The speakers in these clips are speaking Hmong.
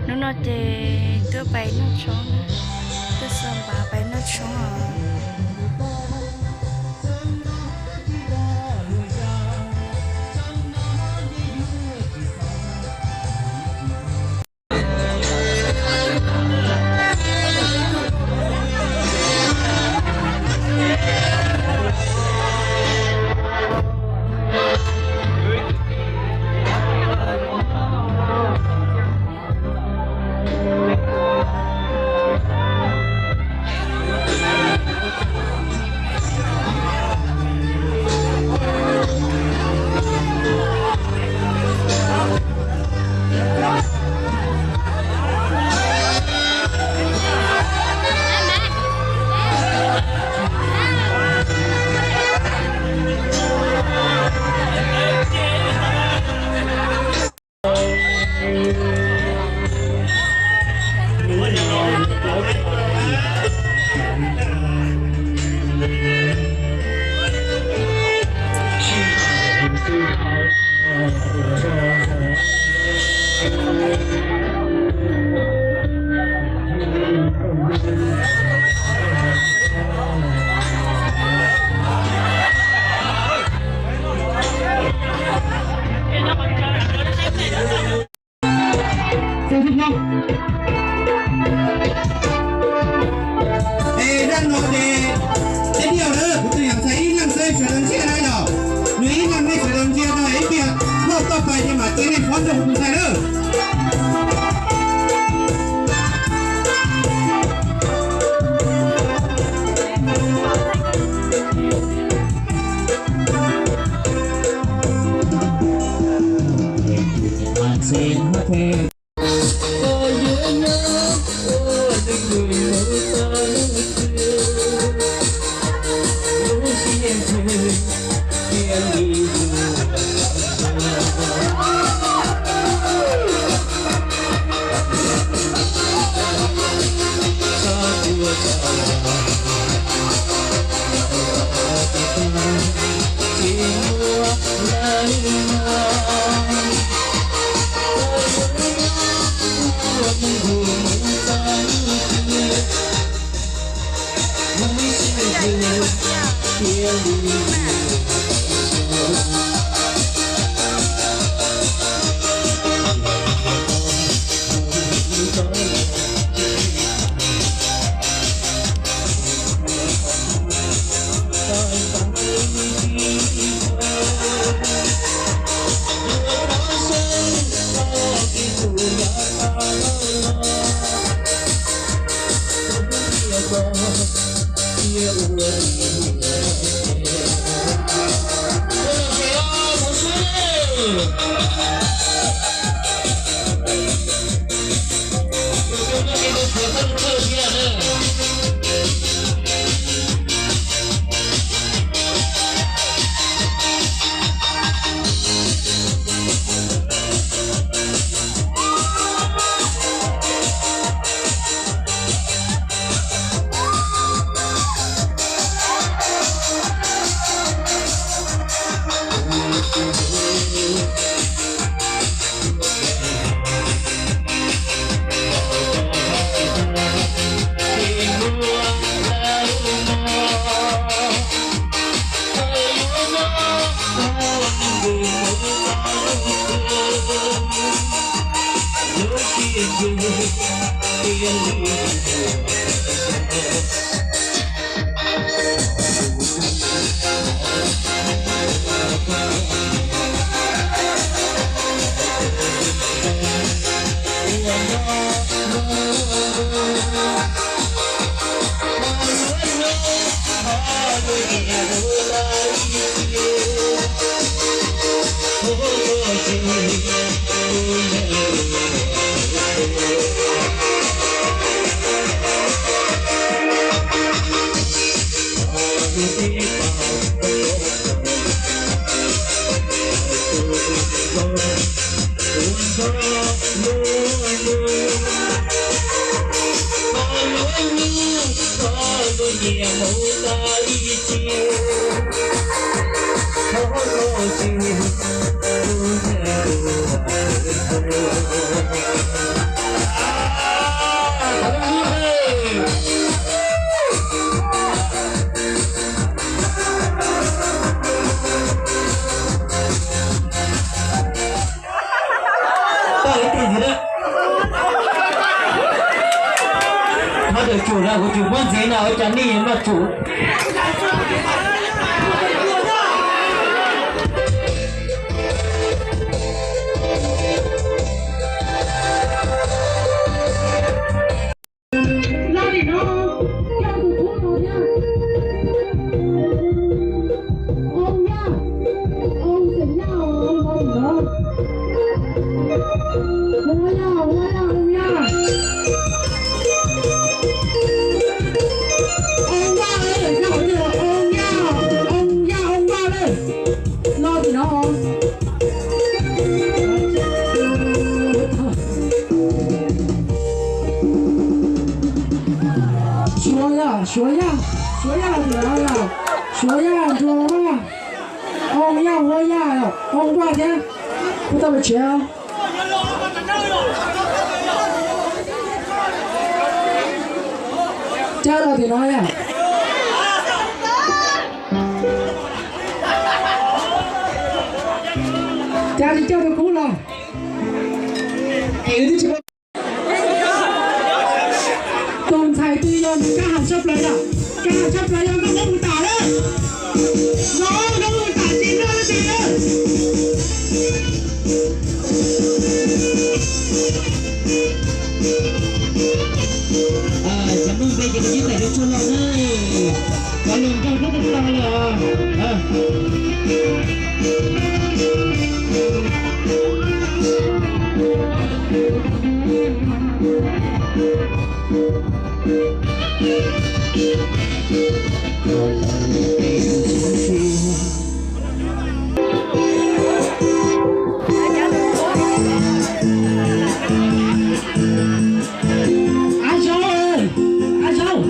Hnub no ces tuaj pais noj tshoob, tuaj xa npav pais noj tshoob os. Es zaj no ces tej niag na, kuv tus yam ntxhais ib leeg xwb sawv daws ntsia na yom. Nws ib leeg nej sawv daws ntsia tau ib pliag, loj toj pais ces mam tsev nej fob nrog kuv tus ntxhais na. Tej ntxiv na, qhov tawm tsum no kuv tsis muab ntxiv no ua cas nej noj tsum. Los tim no, coj tus tub no thiab. Ua yaj, ua xeem yaj, ua los tim no. Ua yaj, ua yaj, ua yaj. Ua yaj, ua yaj, ua yaj, ua yaj. Los tim no. Suav yaj, Suav yaj, Suav yaj los tim no yom. Suav yaj nrog mas. Ua yaj, ua yaj, ua nkuaj thiab. Kuv tau pes tshiav. Cab los tim no yom. Cas li coj tus kub los. Tus ntxhais twg yog nws kab haum tshaj plaws yom? Kab haum tshaj plaws yog nkauj mus tas lawm. Nkauj mus tas ces noj lawm ces lawm. Cov Hmoob peb ces nws yeej tais rau tsuag lauj na. Cov lus nkauj hnub tag tag lawm os. Av Zaub, Av Zaub,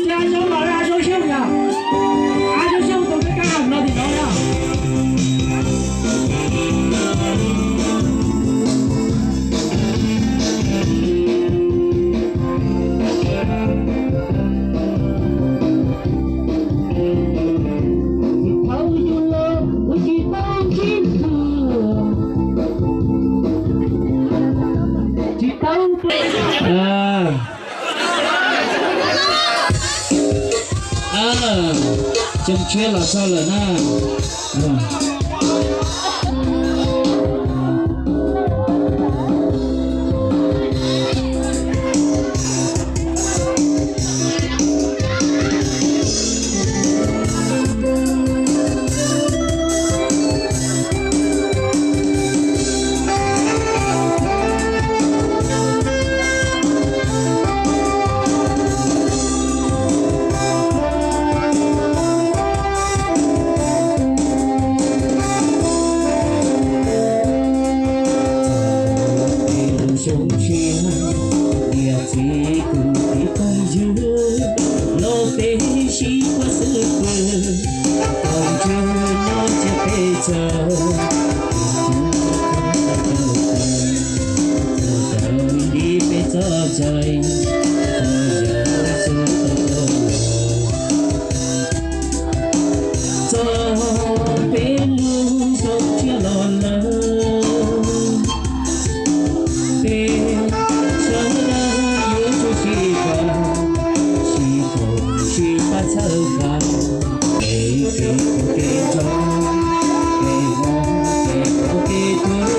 ces Av Zaub los, Av Zaub Xyooj yom, Av Zaub Xyooj tus peb kab haum no tim no yom. Tsis tau. Xyoo tshiab los txog lawm na. Xyoo tshiab niam txiv kwv tij phooj ywg los peb sib pab xwb pwg, kom ntswg nyob cia peb txawj, txawj li peb txoj cai, txoj cai xwb tau tau los. Txog peb lub xyoo tshiab los lawm, peb sawv daws yuav tsum sib koom, sib koom sib pab txhawb nqa, kev kev kub kev ntsov, kev mob kev kub kev tuag,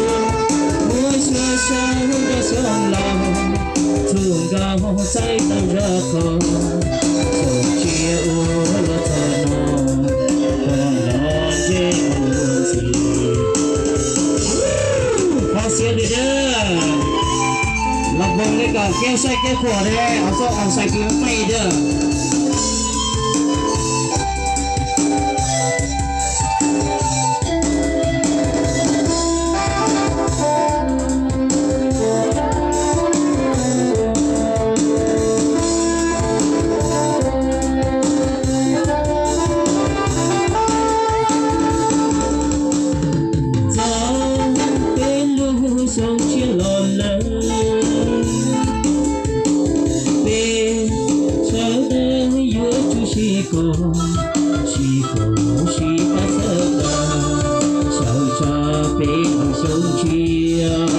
muab xyuam xyaw rau xyoo laus, txhum nkaus txais tau zaj qhov, xyoo tshiab ua luaj txog no, koom los ntsej muag ntxim. Qhov xiav li dab, los npoos li kom kev saib kev qhuas li, os xoj os sai kws meej dab. Txog peb lub xyoo tshiab los lawm, peb sawv daws yuav tsum sib koom, sib koom sib pab txhawb nqa, xyaum tso peb lub xyoo tshiab.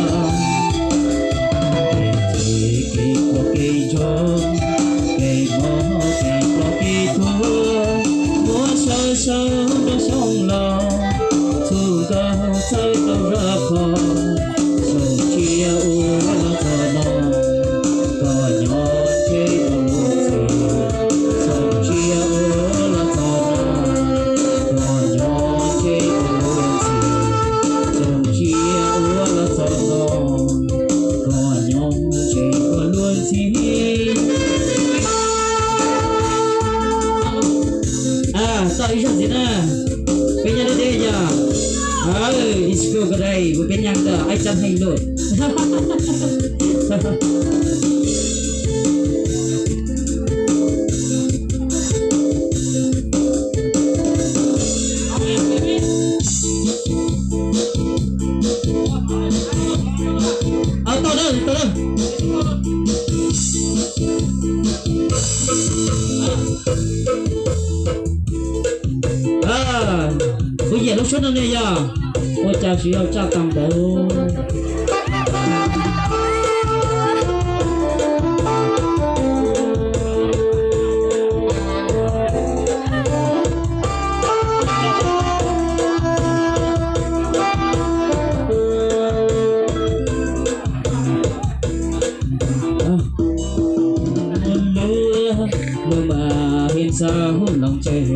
Ai cab heej lawm. Tau na, tau na. Kuv nyiam lub suab no ne yog ua cas tsis yog tsaj tag ntawd. Lwm, lwm mas heev xav hu loo tseg,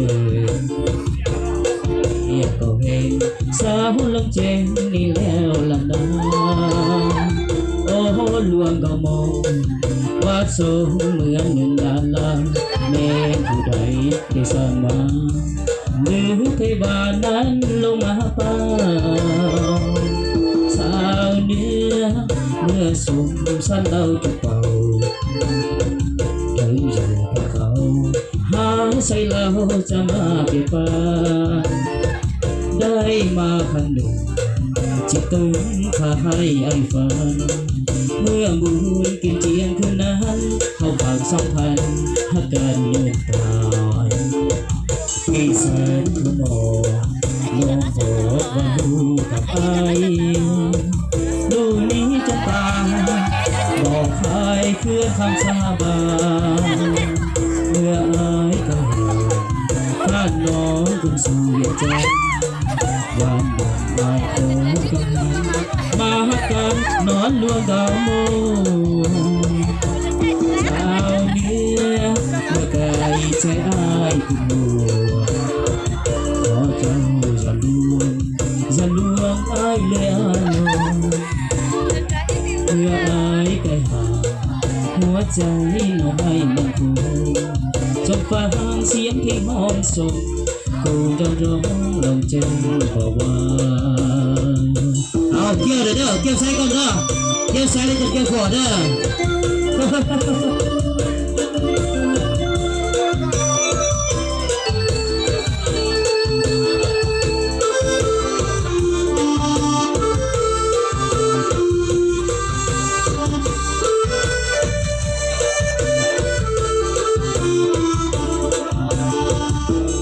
yog koj heev xav hu loo tseg ni leo lam na. Oj luag nkaus moog, vaj xoo mwam nwg nta laj, me kuv dais tes xav mas, lwm thej vaj nab loo mas pab, xav nwg, nwg xum xav ntau tug paug, dhawv yug pab qau, hab saib laug tsa mas piam pab, dais mas khab num, tsi tug qha haib aim fab, muaj npuj kim ciam khwb nab, hau pab xoob phan, hab kaj nwg tas. Pis xav hu mos, noo npom vaj lug kam pais, lug nim cov tas, npom qhai khwb kham xab npas, nwg aim kawg, pab nov kws xub viam cai, vaj npom aim kawg, mas hab kas nov luag nkaus moog, tau niam, nwg kais txhais aim kws luag, thov caug zag luag, zag luag aim le nuav, nwg aim kais has, huab cai nov haib meej kug, tsoom faam xiam pheej hooj xoom, kuv nco nroo loo ceeb pom vas. Au, kiag lawm na, kiag saib koj na, kiag saib le cov kiag kuam na.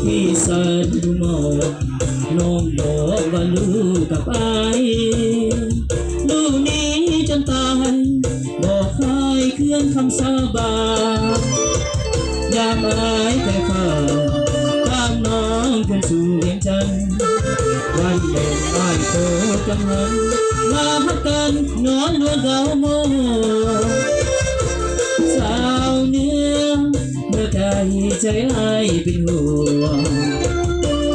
Pis xav hu mos, noo npom vaj lug kam pais, lug nim cov tas, npom qhai khwb kham xab npas, yam aim kais khav, pab nov kws xub viam cai, vaj npom aim kawg cov has, mas hab kas nov luag nkaus moog, tau niam, nwg kais txhais aim pes huam,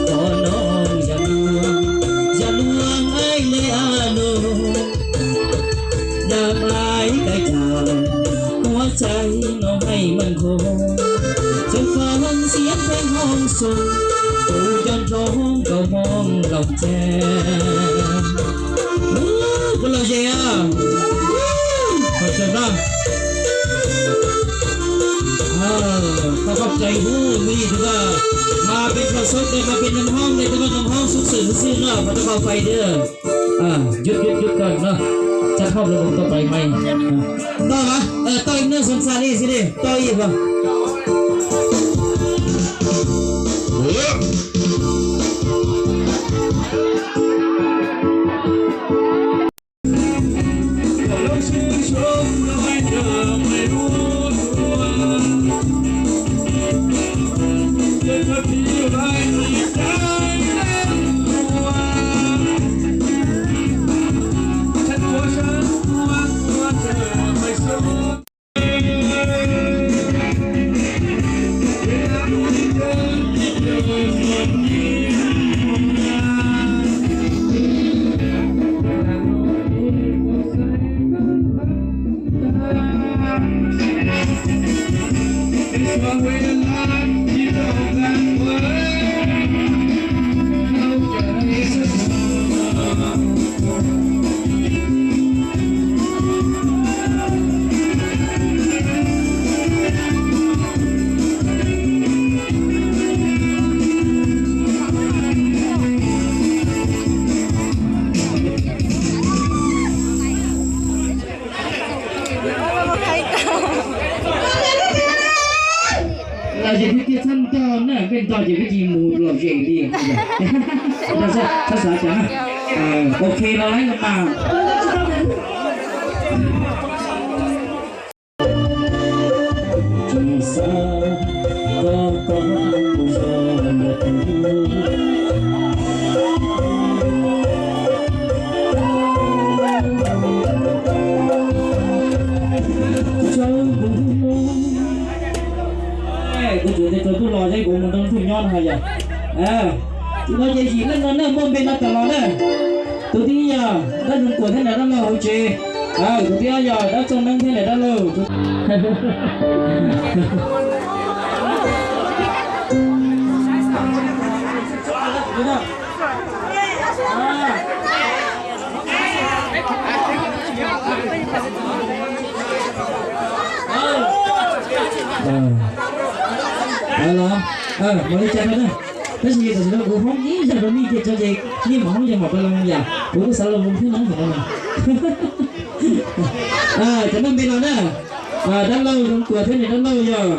pom nov zag luag, zag luag aim le nuav, yam aim kais cas, huab cai nov haib meej kug, tsoom faam xiam pheej hooj xoom, kuv nco nroo nkaus moog loo ceeb. Kuv lom zem, koj koj cai huv mub yig tug koj, mas peb koj sub dej mas peb noog hoob dej tug koj noog hoob sub xwm xwb xwb no, pab tug koj fais dej. Yub yub yub koj no, tsab hoob lug tau pais mai. Tau mas, tau ib nub xom xas li xwb li, tau ib koj. Los ces peb thiaj txhob nto na, peb nto ces peb tsis mus lom zem li. Txhob xav cas na. Ok los lawm mas. Kuv tsuas tias tsaus ntuj los ces kuv mus nrog leej twg nyob no yom. Tus no ces yim leej no na, muaj npe no tas los na. Tus thib ib yog dab Zoov Kuam thiab niam dab laug hauv tsev. Tus thib ob yog dab Txooj Neeb thiab niam dab laug. Los, mam li cas rau na. Tab sis tam sim no kuv hoob ib zag rau nej cia tso ces nej mam hoob yog mam rau los yam, kuv kuj xav los mus thiab na. Cov no npe no na, dab laug Zoov Kuam thiab niam dab laug yog,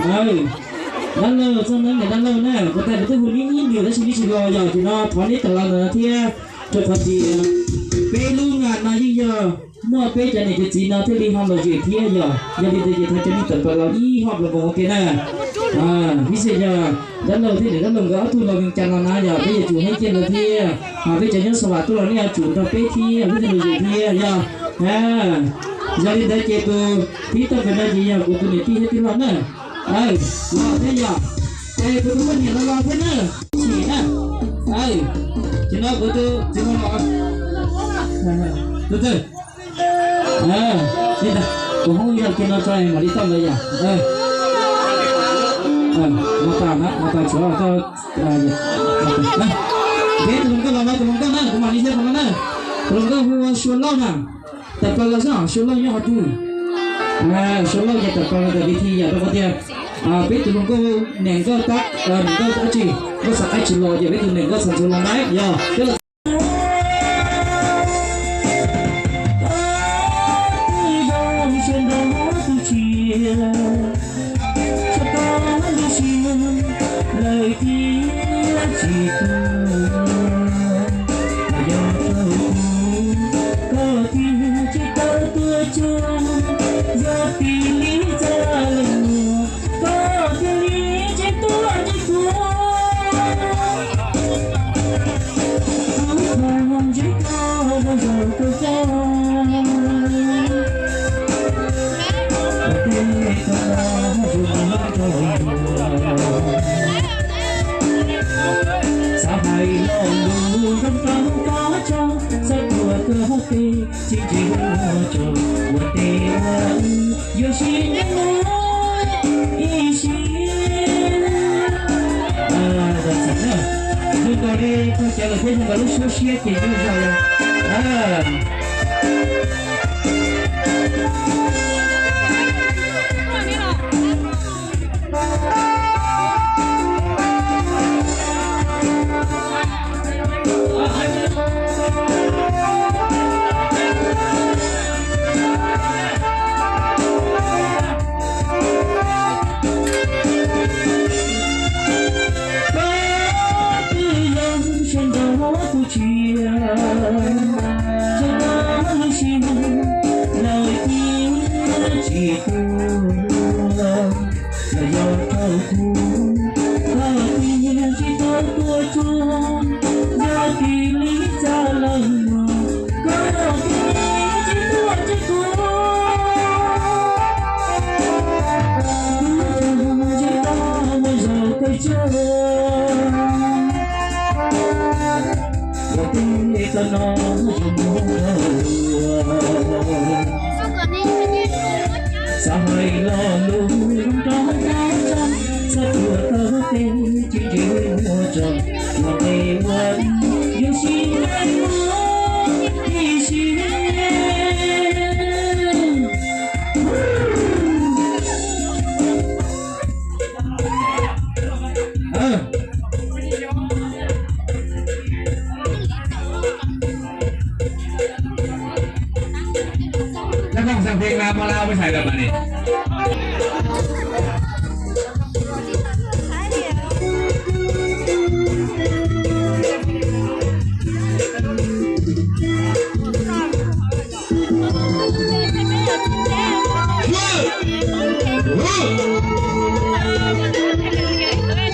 dab laug Txooj Neeb niam dab laug na, kuv tas kuv twb hu nej ib ntus tab sis nej tsis los yog, ces no thov nej tawm los ntawm no thiab, rau qhov tias peb lub nga no yeej yog muaj peb cov niam cov txiv no thiaj li ho lom zem thiab yog, yog li ntawd ces thov cov nej tawm los ib hom nploos nkoos ua ke na. Ib xwm yog dab laug thiab niam dab laug nkawd ob tug los Vees Cas los na yog peb yuav tsum heev kiag ntawd thiab, ho peb cov nyob Xa Vam tuaj los nej yuav tsum nrog peb thiab, peb thiaj lom zem thiab yog. Yog li ntawd ces tus thib toj pem no ces yog kuv tus niam tij thiab tij laug na. Los thiab yog, es kuv tus poj niam los los thiab na. Sim na, ces no kuv tus txiv hluas los, tus twg, kuv hoob yog kiag no tso mam li tau lawm yom. No tas na, no tas tsuav tau. Peb tus hluas nkauj los no, tus hluas nkauj na, kuv mam li thiab qhov no na. Tus hluas nkauj hu ua Sua Lauj na. Tawm plaws los xwb, Sua Lauj nyob qhov twg? Sua Lauj ces tawm plaws los ntawm li thi yam rau qhov tias peb tus hluas nkauj niam nkauj tab, niam nkauj dab tsi, nkauj Xav Qaib tsis los ces peb tus niam nkauj Xav Ntxhuav los na yog. Lawm thiab tsis tuag, yog rau kuv, koj thiaj tsis tau tuag tsuag, yog tsis li txaj leej muam, koj thiaj li tsis tuag tsis tuag. Kuv thov ntsib koj zaum kawg koj, ua tej koj los zoo rau kuv. Xav hais lo lus nrog rau koj tso, xav tuav koj tej tsis ntsia muag tso, ua tej ua wb yuav sib ncaim mus ib sim. Zoo nkaus li koj cov lawm thiab zoo nkaus lub suab siab ces zoo zog li. Koj twb yog sawv ntxov kuv tsiaj, sawv ntxov lub siab lawm thiaj tsis tuag. Los yog rau kuv, koj thiaj tsis tau tuag tsuag, yog tsis li txaj leej muam, koj thiaj tsis tuag tsis tuag. Kuv thov ntsib koj mus zaum kawg tso, ua tej koj no zoo mus ua. Xav hais lo lus nrog koj tso, xav tuav koj tej tsis ntsia muag tso, ua tej ua wb yuav sib ncaim mus ib sim. Các bạn xem phim, à, Mala với Sài Gòn này.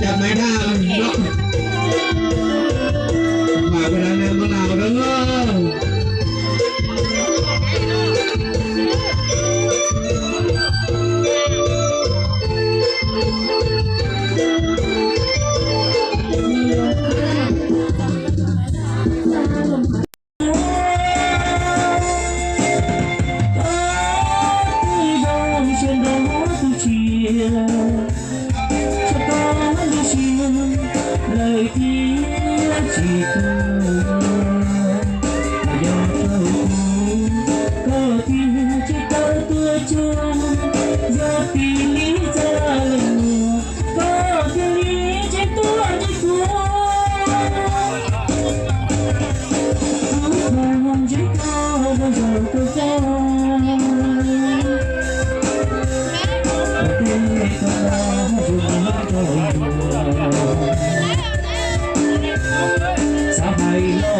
Cov maiv daj los, mas koj dab neeg mab nau dab. Koj tiag li txawj lawm, koj tiag li tseem tuaj ntsib kuv. Kuv kho ntsib koj ua zaum kawg coj, ua tej koj no zoo rau yus. Xav hais lo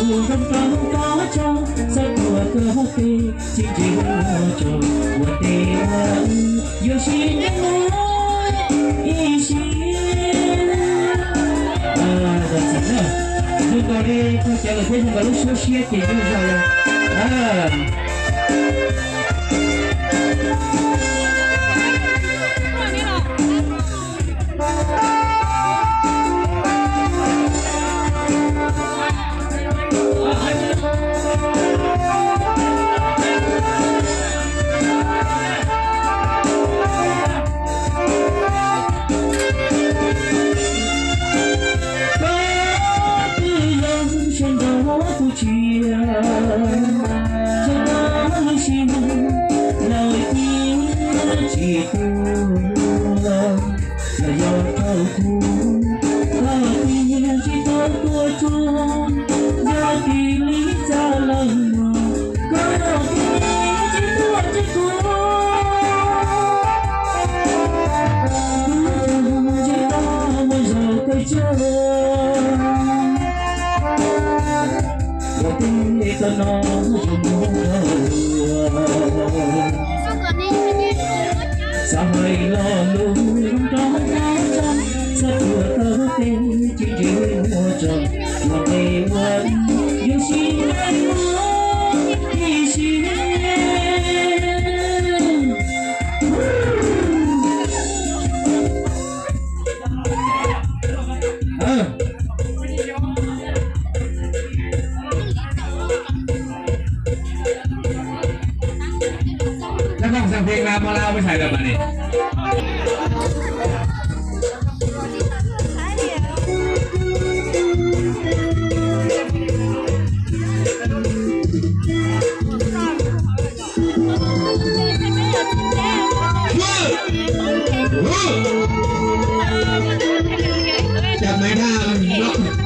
lus rau koj tso, xav tuaj koj tej tsis ntseeg ua tsaug ua tej ua, yuav sib ncaim mus ib sim. Zoo nkaus li koj cov lus thiab zoo nkaus lub suab siab ces zoo zog li. Koj twb yog sawv ntxov kuv tsiaj, sawv ntxov lub siab lawm tiag tsis tuag. Los yog rau kuv, koj tiag tsis tau tuaj tsuag, yog tsis li txawj lawm los koj tiag tsis tuaj ntsib kuv. Kuv tsuas ntsib koj ua zaum kawg coj, ua tej koj no zoo mus rau luag. Xav hais lo lus rau koj tso, xav tuaj koj tej tsis ntseeg ua tsaug ua tej ua, yuav sib ncaim mus ib sim. Koj koj xav pheej na mos lab peb hais lawm mas ne. Cov maiv daj los.